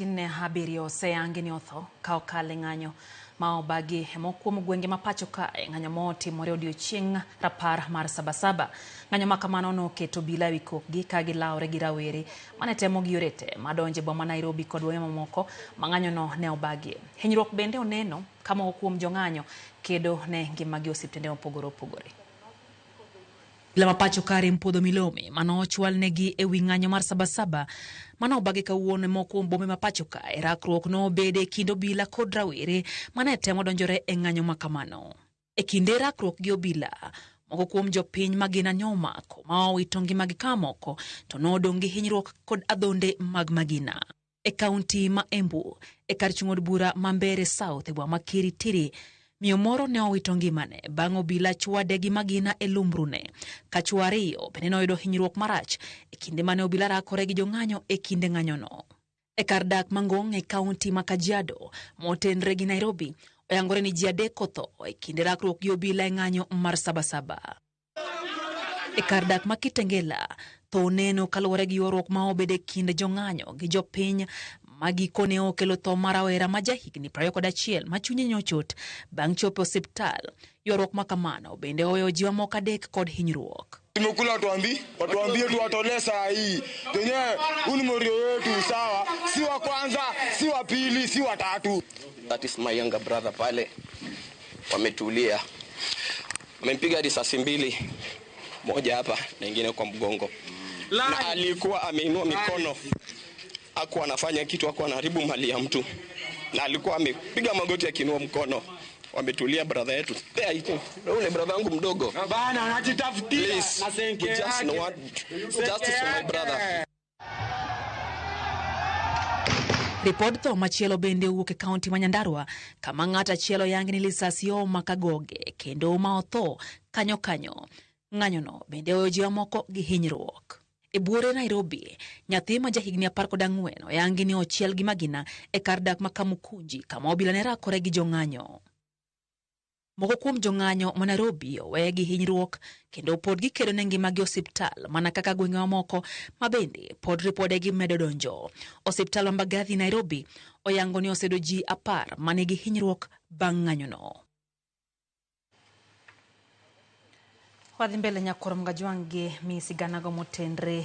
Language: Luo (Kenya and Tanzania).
Ne abiriyo oseyangi ni otho ka okal e ng'anyo ma obagi e moko kuom gwenge ma pacho kae. Ng'anyo ma otimore odiochieng' rapar mar Sabasaba. Ng'anyo ma kamano noketo obila ewi kokgi ka gilawore gi rawere mane temo gi yore te madonjo e boma ma Nairobi kod bombe mamoko ma ng'anyono ne obagie. Hinyruok bende oneno ka moko kuom jong'anyo kedo ne ngimagi e osiptende mopogore opogore. Obila ma pacho ka Rem Podho Milome mane ochwal negi e wi ng'anyo mar Sabasaba mane obagi kawuono e moko kuom bombe ma pacho kae. Rakruok nobede e kind obila kod rawere mane temo donjore e ng'anyo ma kamano. E kinde rakruok gi obila, moko kuom jopiny magina ne omako ma owito ngimagi ka moko to nodong' gi hinyruok kod adhonde mag magina. E kaunti ma Embu, e kar chung' od bura ma Mbeere South e boma ma Kiritiri, miyo moro ne owito ngimane bang' obila chwade gi magina e lumbrune. Ka chwo ariyo bende noyudo hinyruok marach e kinde mane obila rakore gi jong'anyo e kinde ng'anyono. E kar dak ma Ngong' e kaunti ma Kajiado motenre gi Nairobi, oyangore ni ji adek otho e kinde rakruok gi obila e ng'anyo mar Sabasaba. E kar dak ma Kitengela, tho neno kaluwore gi ywaruok ma obedo e kind jong'anyo gi jopiny ma gikone okelo tho mar rawera ma jahigni 21 ma chunye nyochot bang' chopo e osiptal. Ywaruok ma kamano bende oweyo ji mamoko adek kod hinyruok. Tumekula watuambie tuwatolee saa hii wenyewe, huu ni morio wetu, sawa? Si wa kwanza, si wa pili, si wa tatu. That is my younger brother pale, wametulia, wamempiga risasi mbili, moja hapa na ingine kwa mgongo, na alikuwa ameinua mikono, hakuwa anafanya kitu, hakuwa anaharibu mali ya mtu, na alikuwa amepiga magoti akiinua mkono. Wametulia brother yetu. Ule brother wangu mdogo. Bana anajitafutia Please, na senke we just yake. want justice for my brother. Ripod tho machielo bende owuok e kaunti ma Nyandarua kama ng'at achiel oyangi ni lisasi omaka goge kendo ma otho kanyo kanyo. Ng'anyono bende oweyo ji mamoko gi hinyruok. E buore Nairobi, nyathi ma jahigni 14 oyangi ni ochiel gi magina e kar dak ma Kamukunji kama obila ne rakore gi jong'anyo. Moko kuom jong'anyo ma Nairobi owe gi hinyruok kendo pod gikedo ne ngimagi e osiptal mana kaka gwenge mamoko ma bende pod ripodegi medo donjo. Osiptal ma Mbagathi Nairobi oyango ni oseyudo ji 10 manigi hinyruok bang' ng'anyono. Wadhi mbele nyakwar Mgajwang' gi mi siganago motenre.